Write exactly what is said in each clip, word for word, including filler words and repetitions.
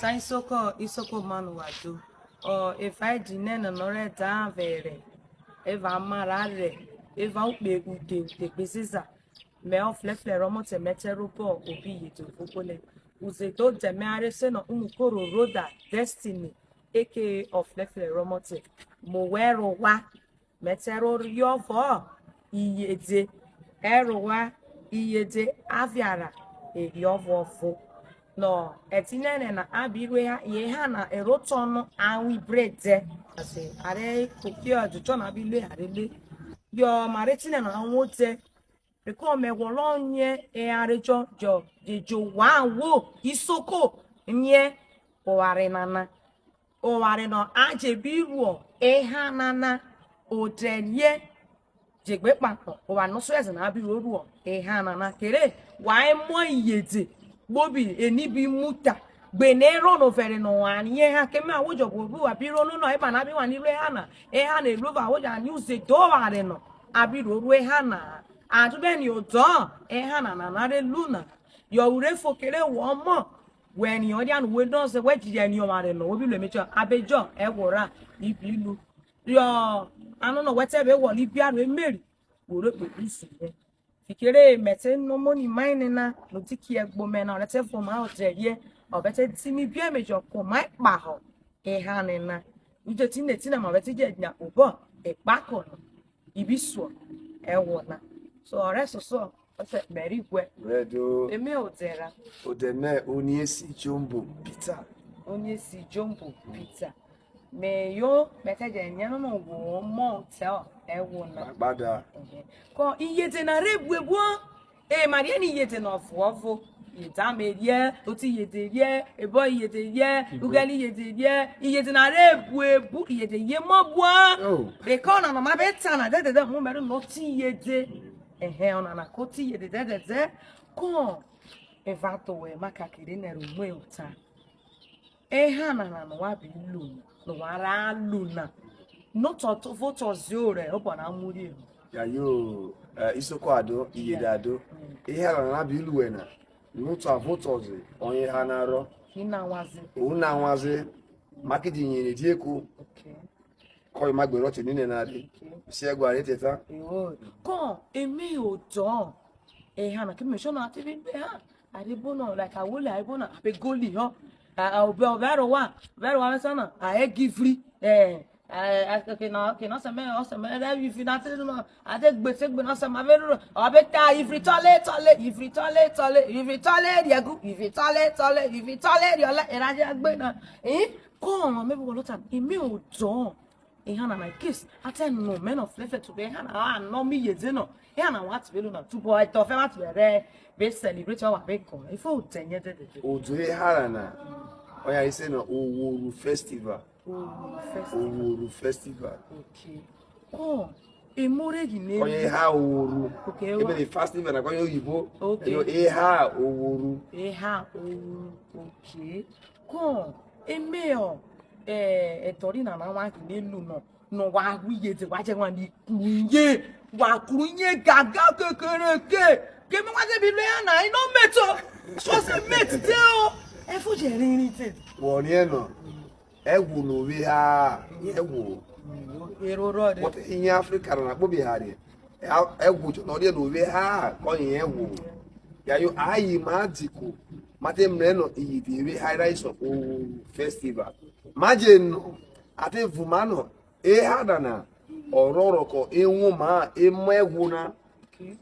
Sa isoko isoko manu wadu. O eva edine no nore da vere. Eva mara re. Eva ukpe ude ude gbezeza. Me oflefle romote mete robo obi yedo vokole. Uze do de me are se no umu koro roda destiny. Eke oflefle romote. Mo wero wa. Mete ro riovo iyede. Ero wa iyede aviara. Eriovo vo. No, etinene na abi rue ha, ye ha na erotono awi brede. Ase, are kokio ajujo na abi le are le. Yo, mare tinene na anwo te. Because me wolo nye e are jo, jo, je jo wa wo, isoko, nye, o are nana. O are no, aje bi ruo, e ha nana, o de ye, je gbe papo, o wa no so eze na abi ro ruo, e ha nana. Kere, wa e mo iyede, gbobi, eni bi muta, gbe ne ro no vere no wa ni e ha, ke me awo jo gbo ru, abi ro no no, e ba na abi wa ni ro e ha na, e ha na e ro ba wo ja ni uze do wa re no, abi ro ru e ha na. Adu be ni o do, e ha na na na re lu na. Yo ure fo kere wo mo, we ni o dia nu we no se we ji ni o wa re no, wo bi lu e me cho, abe jo, e wo ra, ibi lu. Yo, ano no we te be wo ni bi aru e meri, wo re pe isu ye. Fikere mete no mo ni mine na, no ti ki egbo me na, o te fo ma o te ye, o be te ti mi bi e me jo ko ma pa ho, e ha ne na. Uje ti ne ti na ma be ti je nya obo, e pa ko no. Ibi so, e wo na. So, ore so so, o te meri gwe. Redo. Eme o dera. O de me, oni esi jumbo pizza. Oni esi jumbo pizza. Me yo, me te je nya no no wo mo te o, e wo na. Agbada. Ehe. Ko iye te na re bu ebu o. E, Maria ni yede no vuovo. Yeda me ye, oti yede ye, ebo yede ye, ugeli yede ye, yede na re bu ebu, yede ye mo bua. Oh. Be ko na no ma be ta na de de de mo meru no ti yede. Ehe, ona na ko ti yede de de de. Ko, evato we makakere ne ru mwe ota. E ha na na no wa bi lu, no wa ra lu na. No to to vo to zi o re, o bo na muri e. Ya yo, eh, isoko ado, iyede ado. E ha na na bi lu e na. No to vo to zi, onye ha na ro. Ki na wazi. O na wazi. Makidi nyere die ku. Okay. Ko ma gbero ti ni ne na ri. Okay. Se gwa re te ta. Yo. Ko, emi o do. E ha na ki me so na ti bi be ha. Are bo no, like, a wole are bo na, abe goli ho. A, a, obe, obe aro wa, obe aro wa me sana. A e givri. Eh, a, a, ke na, ke na se me, o se me, re ifi na te no. A te gbe, te gbe na se ma be ro. O be ta ifi tole, tole, ifi tole, tole, ifi tole, diagu, ifi tole, tole, ifi tole, diola, era je gbe na. Eh? Ko ma me bo lo ta, emi o do. E ha na na case, ate no, me no flefe to be, e ha na, ah, no mi yede no. E ha na wa ti be lu na, tubo ai to fe wa ti be re, be celebrate wa be ko. Ifo o te nye de de de. O do e ha na na. Oya, e se no Oworu Festival. Oworu Festival. Oworu Festival. Okay. Oh, e more gi ne. Oye, e ha Oworu. Okay, e be wa. The festival na ko yo yibo. Okay. Yo, e ha Oworu. E ha Oworu. Okay. Ko, eme o, eh, e tori na na wa gi ne lu no. No wa wi yede wa je wa ni kunye. Wa kunye gaga kekereke. Ke me wa je bi le na, e no meto. So se met te o. E fo je rin rin te. Wo ni e no. E wo no we ha. E wo. Ero ro re. But in Africa na gbo bi ha re. E wo jo no re no we ha. Ko yin e wo. Ya yo ayi ma diko. Ma te mre no iyi de we ha ra iso o festival. Ma je no. Ate vu ma no. E ha dana. Ororo ko e wo ma e mo e wo na.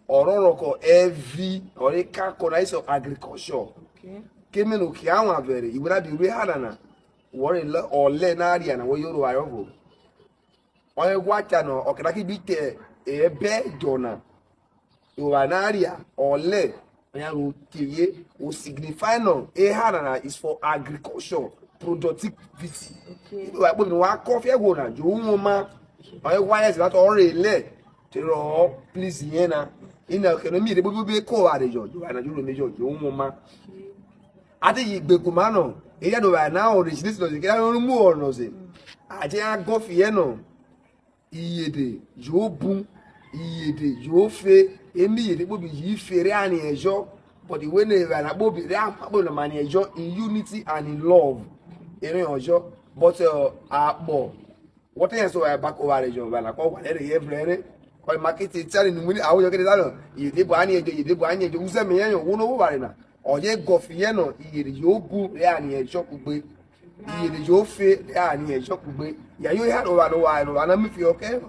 Ororo ko evi. Ore ka ko na iso agriculture. Okay. Ke me no ki awon avere. Iwe na bi we ha dana. Wore le ole na ria na wo yoro ayo vo. Oye gwa cha no, okada ki bi te ebe jona. Iwe na ria ole. Oya ro teye o signify no. E ha na na is for agriculture, productivity. Okay. Iwe wa gbo mi wa ko fe wo na jo won ma. Oye wa yes that ore le. Te ro please yen na. Ina ke no mi de bo be ko wa de jo. Jo wa na jo lo mi jo jo won ma. Ati yi gbe ko ma no. E ya do wa na originate no ke na ru mu o no se. Ati a go fi e no. Iyede yo bun, iyede yo fe, emi iyede kpo bi yi fere ani ejo. But the way they were like, Bobby, they are Bobby, the man, enjoy in unity and in love. You know, enjoy. But uh, uh, but what else? So I back over region, but like, oh, every every. Koi market is telling me, I will get it out. You did buy any, you did buy any, you say me, you know, over na. Or ye go for you know, you bu, ya ni enjoy kugbe. You did your faith, ya ni enjoy kugbe. Ya you had over no while, and I'm if you okay.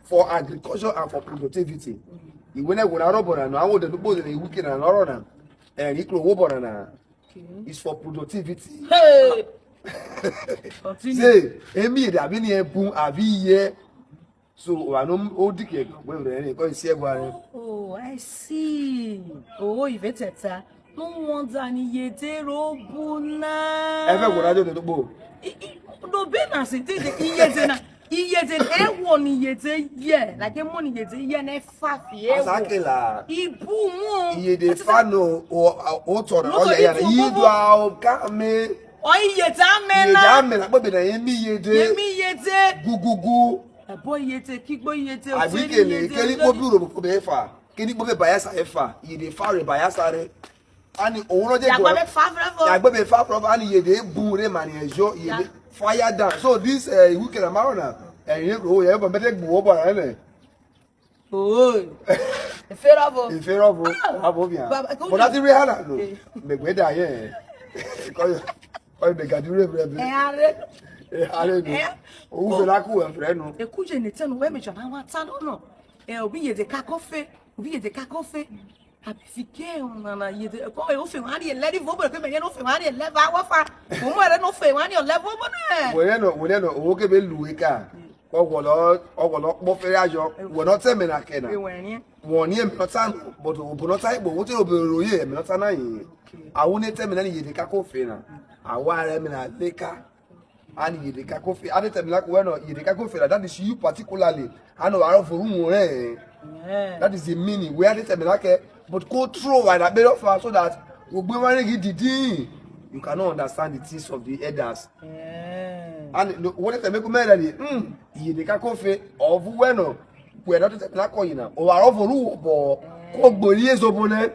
For agriculture and for productivity. Ìwé náà wò lárọ̀ bọ̀rọ̀ àná, àwọn òdòdó gbòdò ní wíkì náà lọ́rọ̀ náà. Ẹ̀rín kúrò owó bọ̀rọ̀ náà. It's for productivity. Hey! Continue. Ṣé èmi èdè àbí ni ẹ̀bùn àbí iye? So wà ní ó dìkẹ̀ pé rẹ̀ ní kọ́ iṣẹ́ ẹ̀bùn rẹ̀. Oh, I see. Oh, ìfẹ́ tẹ̀ta. No wonder ni yedero buna. Ẹ fẹ́ wò lájọ́ tó gbò. No be na se te iyede na iyede e wo ni iyede ye like e mo ni iyede ye na fa fi e wo. Asakela. Ibu wọn. Iyede fa no o o tọrọ No, o to ya ya di fun yi bobo. Do a o ka me. O iyede Iyede amena. Amena pé bìnrin yẹn mi iyede. Yemi iyede. Gugugu. Ebo iyede kigbo iyede. Àbí kele kele kó bí òròbó kó bẹ́ẹ̀ fà. Kí ni kó bẹ́ẹ̀ bàyà sáré fà? Iyede fa rẹ̀ bàyà sáré. A ní òun ló jẹ́ Yagba be fa fúnra fún. Yagba be fa fúnra fún. A ní iyede bun rẹ̀ mà ní ẹjọ́ iyede fire down. So this uh, weekend I'm out now. Ẹ̀yin kò yẹ bọ̀ mẹ́tẹ́ gbowó bọ̀ rẹ̀ lẹ̀. Oh. Ìfẹ́rọ̀ bọ̀. Ìfẹ́rọ̀ bọ̀ àbọ̀ bìà. Bàbá, kí ló Bọ̀dá dé? Ti rí hànà lò. Mẹ̀gbẹ́ dà yẹn. Kọ́yọ̀ kọ́yọ̀ bẹ̀gà dúró rẹ̀ Ẹ bẹ̀rẹ̀. are. Ẹ alẹ́ nu. Ẹ. Owó fẹ́ lákù ẹ̀ fẹ́ nu. Ekuje ne tenu we me jana wa ta no no. E obi yede ka kofe. Obi yede ka kofe. Abi fike na na yede ko e ofe wa ni eleven vo bo pe me no fe wa ni eleven wa fa. Mo mo re no fe wa ni eleven bo na. Wòlẹ́ nọ wòlẹ́ nọ owó kébé lùwé ká. Ọ̀wọ̀lọ́ ọ̀wọ̀lọ́ pọ̀ fẹ́rẹ́ ayọ̀. Wọ̀nà tẹ̀mí na kẹ́nà. E wa ni. Wọ̀n ní èmi náà tán bọ̀dọ̀ òbò náà táyé bọ̀ wọ́n tẹ̀lé obìnrin ròyìn èmi náà tán náà yìí. Àwọn ní tẹ̀mí náà ni yèdè ká kó fè náà. Àwọn ará mi náà lé ká. A ní yèdè ká kó fè. A ní tẹ̀mí náà kó wẹ́ náà yèdè ká kó fè náà. That is you particularly. A ní wàá rọ̀ fòrú wọn rẹ̀. That is the meaning. Where a ní tẹ̀mí náà kẹ́. But kó throw wà ní abẹ́rẹ́ ọ̀fà so that gbogbo wọn rí gidi dín. You cannot understand the things of the elders. And no, what if they make me ready? Hmm. Yèdè ká kó fè. Ọ̀fù wẹ́ náà. Wẹ́ náà tó tẹ̀mí náà kọ́ yìí náà. Ọ̀wà rọ̀ fòrú wọ̀ bọ̀. Kó gbòòrí èso bọ̀ náà.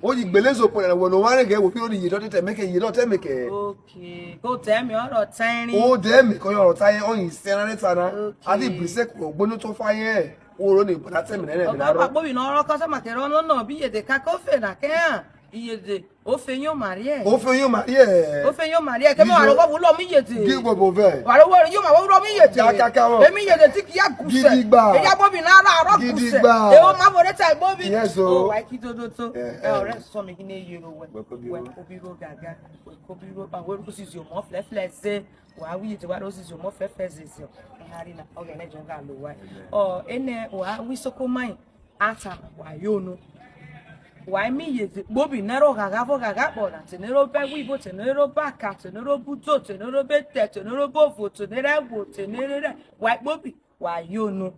Ó yí gbélé èso bọ̀ náà. Wọ̀ náà wọ́n rẹ̀ gẹ̀ wò fí ó ní yèdè tó tẹ̀ mẹ́kẹ̀ yèdè tó tẹ̀ mẹ́kẹ̀. Okay. Kó tẹ̀mí ọ̀rọ̀ tẹ́rín. Ó dẹ̀ mí kọ́ yọ̀rọ̀ táyé ọ̀yìn sẹ́nà ní tànà. Okay. A ti bìrìsẹ̀ kò gbóná tó fáyé. Ó rò ní ìbọ̀dá tẹ̀mí náà Ọ̀gá náà. Pàpọ̀ mi náà rọ́kọ́ sọ́mà kẹrọ náà náà bí yèdè ká kó fè náà kẹ́hàn. Iyèdè. Ó fẹ́ yóò máa rí ẹ̀. Ó fẹ́ yóò máa rí ẹ̀. Ó fẹ́ yóò máa rí ẹ̀. Kẹ́mi wà lọ́wọ́ wúlọ́ mi yèdè. Kí gbogbo bẹ́ẹ̀. Wà lọ́wọ́ yóò máa wúlọ́ mi yèdè. Kíákíá wọn. Èmi yèdè tí kìí àgùsẹ̀. Gidigba. Èyí abọ́ mi náà rà àrọ́ gùsẹ̀. Gidigba. Èwo máa wọlé tẹ̀ gbọ́ mi. Yes, o. Ó wà kí dodo tó. Eh, Ẹ eh. ọ̀rẹ́ sọ mi kí ni èrò wẹ̀. Wẹ̀ kó bí ro. Wẹ̀ kó bí ro gàgà. Wẹ̀ kó bí ro. Àwọn orúkọ sì yóò mọ́ flẹ́flẹ́ ṣe. Wà á wíyè tí wà ló sì yóò mọ́ flẹ́flẹ́ ṣe ṣe. Ẹ ha rí na. Ọ̀gá ẹ̀ lẹ́jọ́ ń gà ló wá. Ọ̀ ẹ̀ nẹ wà á wí sókó máyì. Ata wà yóò nu. Wà á mí yèdè. Gbóbi nẹ́rọ gàgà fọ́ gàgà pọ̀ nà. Tẹ̀nẹ́rọ bẹ́ wí bó tẹ̀nẹ́rọ bá ka tẹ̀nẹ́rọ bú tó tẹ̀nẹ́rọ bẹ́ tẹ̀ tẹ̀nẹ́rọ bó fò tẹ̀nẹ́rọ wò tẹ̀nẹ́rọ rẹ̀. Wà á gbóbi wà yóò nu.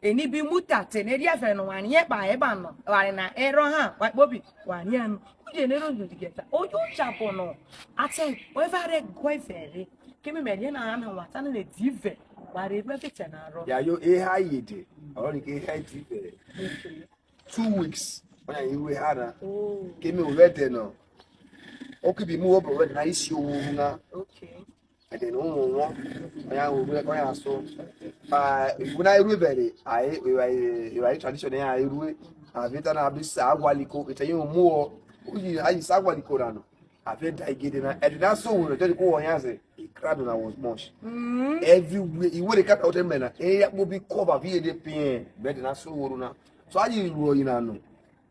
Èní bí múta tẹ̀nẹ́rì ẹ̀fẹ̀ nù wà ní ẹ̀bà ẹ̀bà nà. Wà ní nà ẹ̀rọ hàn wà á gbóbi wà ní ẹ̀nu. Kúndé nẹ́rọ yòdì gẹ̀ta. Ó yóò jà bọ̀ nà. Àtẹ wẹ́fà rẹ̀ gọ́ ẹ̀fẹ̀ rẹ̀. Kí mi mẹ̀rí ẹ̀ nà hàn wà tánà lè dì í fẹ̀. Wà á rẹ̀ rẹ̀ fẹ̀ tẹ̀ nà rọ. Yàyó A I yèdè. Ọ̀rọ̀ ni kí A I ti bẹ̀rẹ̀. Two weeks. Wọ́n yà yí wé hànà. Oh, Kémi ò wẹ́ dẹ̀ náà. Ó kì bí mú wọ́n bọ̀ wẹ́ náà yìí sí owó náà. okay. Ẹ̀dẹ̀ ní wọ́n wọ́n. Wọ́n yà wọ́n wẹ́ kọ́ yà sọ. Ìwé náà irú ìbẹ̀rẹ̀. Àyè ìwà ìwà tradition yà irú ẹ̀. Àfi tánà àbí sà wàlíkò. Ìtẹ̀yìn ò mú ọ. Ó yìí àyè sà wàlíkò rà nù. Àfi da ìgèdè náà. Ẹ̀dẹ̀ náà sọ òwúrọ̀ jẹ́ kó wọ́n yà sẹ̀. Ìkàrà dùn náà wọ́n mọ̀ ṣe. Everywhere. Ìwé rẹ̀ kàtà ọ̀tẹ̀ mẹ́rin. Ẹ̀yà gbóbi kọ́ bàbí èdè pin. Bẹ́ẹ̀ dẹ̀ náà sọ òwúrọ̀ náà. So àyè ìrù ọ̀yìn náà nù.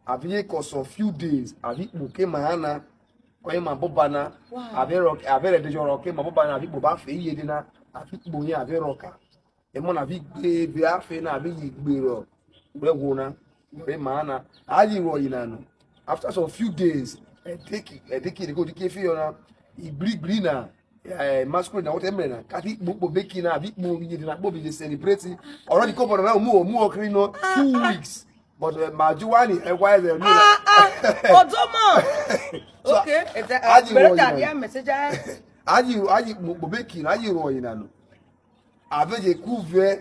Àfi yẹ kọ̀ some few days. Àfi kpòkè màá na. Kọ́yìn màá bó ba na. Àfi rọ̀ àfi rẹ̀ dẹjọ́ rọ̀ kí màá bó ba na. Àfi kpò bá fẹ́ yé de na. Àfi kpò yẹn àfi rọ̀ ká. Ẹ mọ̀ na àfi gbé ebe àfẹ́ na àfi yìí gbé rọ̀. Wẹ́ wo na. Wẹ́ màá na. Àyè ìrù ọ̀yìn náà nù. After some few days, ẹ take it, ẹ take it, ẹ kò di kí ẹ fi yọ na. Ìgbìrìgbìrì na. Eh, masquerade na whatever na kati gbogbo beki na abi gbogbo yidi na gbogbo dey celebrate already. Come on now, mu mu okri no two weeks. But uh, majuwani e wa e mi. Odomo. Okay. It's a Aji better wo than yẹn. Their message. Aji aji gbogbo beki na aji ro yin na no. Aveje ku ve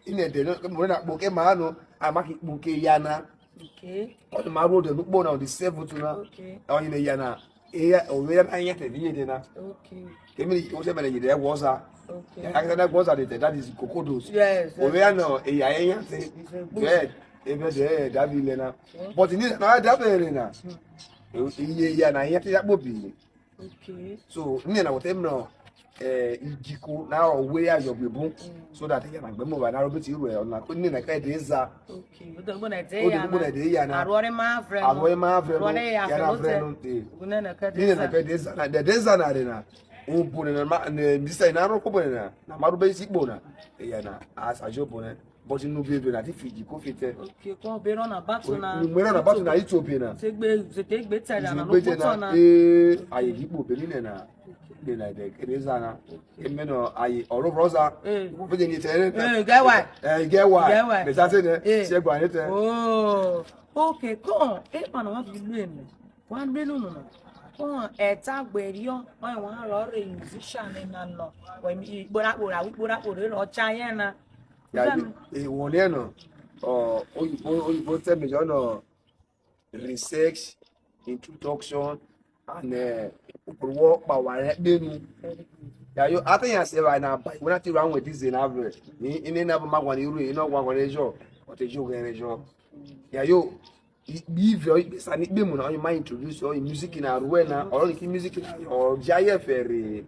ine de no mo na gboke ma no amaki gboke ya na. Okay. Ọ dị mma ruo dị n'ugbo na on the seventh na. Okay. Onye na-eya na eya, o wee na anya te vinye dị na. Okay. Kemi ni o se mere yide egwu ọza. Okay. Ya ka na egwu ọza dị te, that is kokodos. Yes. O wee na eya anya te. Good. Ebe dị, eh, dabi ile na. Okay. But ni na dabi ile na. Hmm. Iye ya na anya te ya kpobi. Okay. So nne na wote mno, eh, ijiko na owe ya yogbe bu. Mm. So that ya na gbe mo ba na robiti iru e ona ko nne na ka de za. Okay. Odo gbo na de ya na. Odo gbo na de ya na. Arore ma vre. Arore ma vre. Arore ya na vre no te. Nne na ka de za. Nne na ka de za na de za na re na. O bu na ma ne bisa na ro ko bu na. Na maru be si po na. Ya na as ajo bu na. But inu be be na ti fiji ko fete. Okay, ko be run about na. Ni mo run about na ito be na. Se gbe, se te gbe tẹ̀lé na, no put on na. Eh, aye yipo be ni na. Be na de kere za na. Eme no aye oro roza. Eh. Mo be ni te. Eh, get why? Eh, get why? Get why? Be sa se ne. Eh. Se gba ni te. Oh. Okay, come. E pa na wa bi lu eme. Wa bi lu no. Come, e ta gbe ri o. Wa wa ro re musician na no. We mi gbora gbora gbora gbora ro cha ye na. Ya, eh, one year no. Oh, oyibo, oyibo tell me, you know, research, introduction, and, eh, work power, eh, benu. Ya, yo, I think I say right now, but when I tell you with this in average, in, in another mag one, you know, one one is your, what is your game is your. Ya, yo, ive ikpesa n'ikpe mu na onye ma introduce your music na ruwe na or ki music na or jaye fere.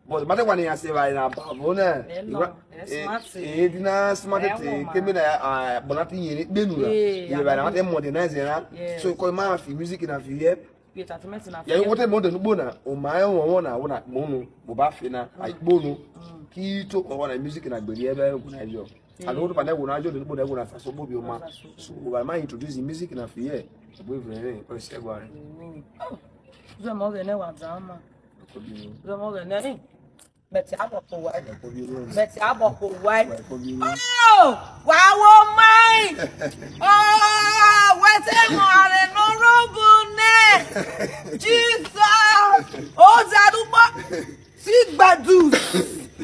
But mata kwa ni ase ba na ba bo na. Eh, di na smart te ke me na, ah, bona ti yin n'ikpe nu na. Ye ba na mata modernize na. So ko ma fi music na fi ye. Ya yo wote mo de nugbo na o ma e won won na won na mo nu mo ba fe na ai gbo nu. Ki to ko won na music na gbe ye be ku na jo. And what about that? Una just the people that una so bobi oma. So we might introduce the music na fear. Boy friend, eh, o se gwa. Oh, zo mo ge ne wa drama. Zo mo ge ne. Beti abo ko wa. Beti abo ko wa. Oh, wa wo mai. Oh, we se mo are no rogo ne. Jesus. Oh, zarubo. See gbadus,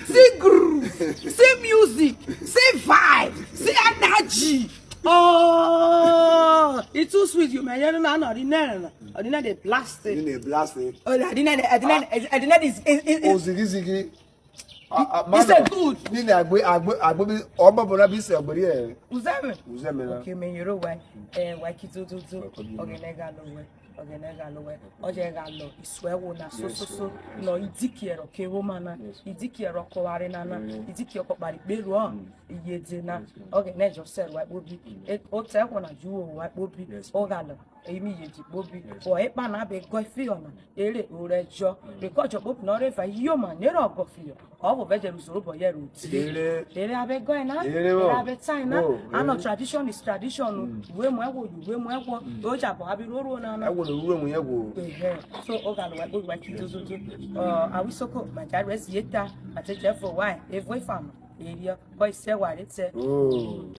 see groove, see music, see vibe, see energy. Oh, it's too sweet. You may hear na no the name, the name dey blast it. You dey blast it. Oh, the name, the name, the name is is is. Oh, zigi zigi. It's a good. Ni na agbe agbe agbe bi obo bo na bi se agbe e. Uzeme. Uzeme na. Okay, me yoro why. Eh, why kitututu. Okay, nega no way. Oge na ga lo we. Oje ga lo. Iswe wo na so so so. No idiki ero ke wo mana. Idiki ero ko are na na. Idiki oko pari pe ro. Iye de na. Oge na jo se wa bobi. E o te ko na ju wo wa bobi. O ga lo. Emi ye di bobi. O e pa na be go fi ona. Ere o re jo. Because jo bobi no re fa yo ma ne ro go fi yo. Ọ bụ veje usoro bụ ya ruti. Ere. Ere abe go na. Ere abe time na. Ano tradition is tradition. We mo ewo, we mo ewo. O ja bo abi ro ro na na. Ewo lo ro mo ewo. Ehe. So o ga lo wa o wa ki to to to. Uh, awisoko ma ja res yeta. Ate je for why? E vo ifam. Ere ko ise wa re te. Oh.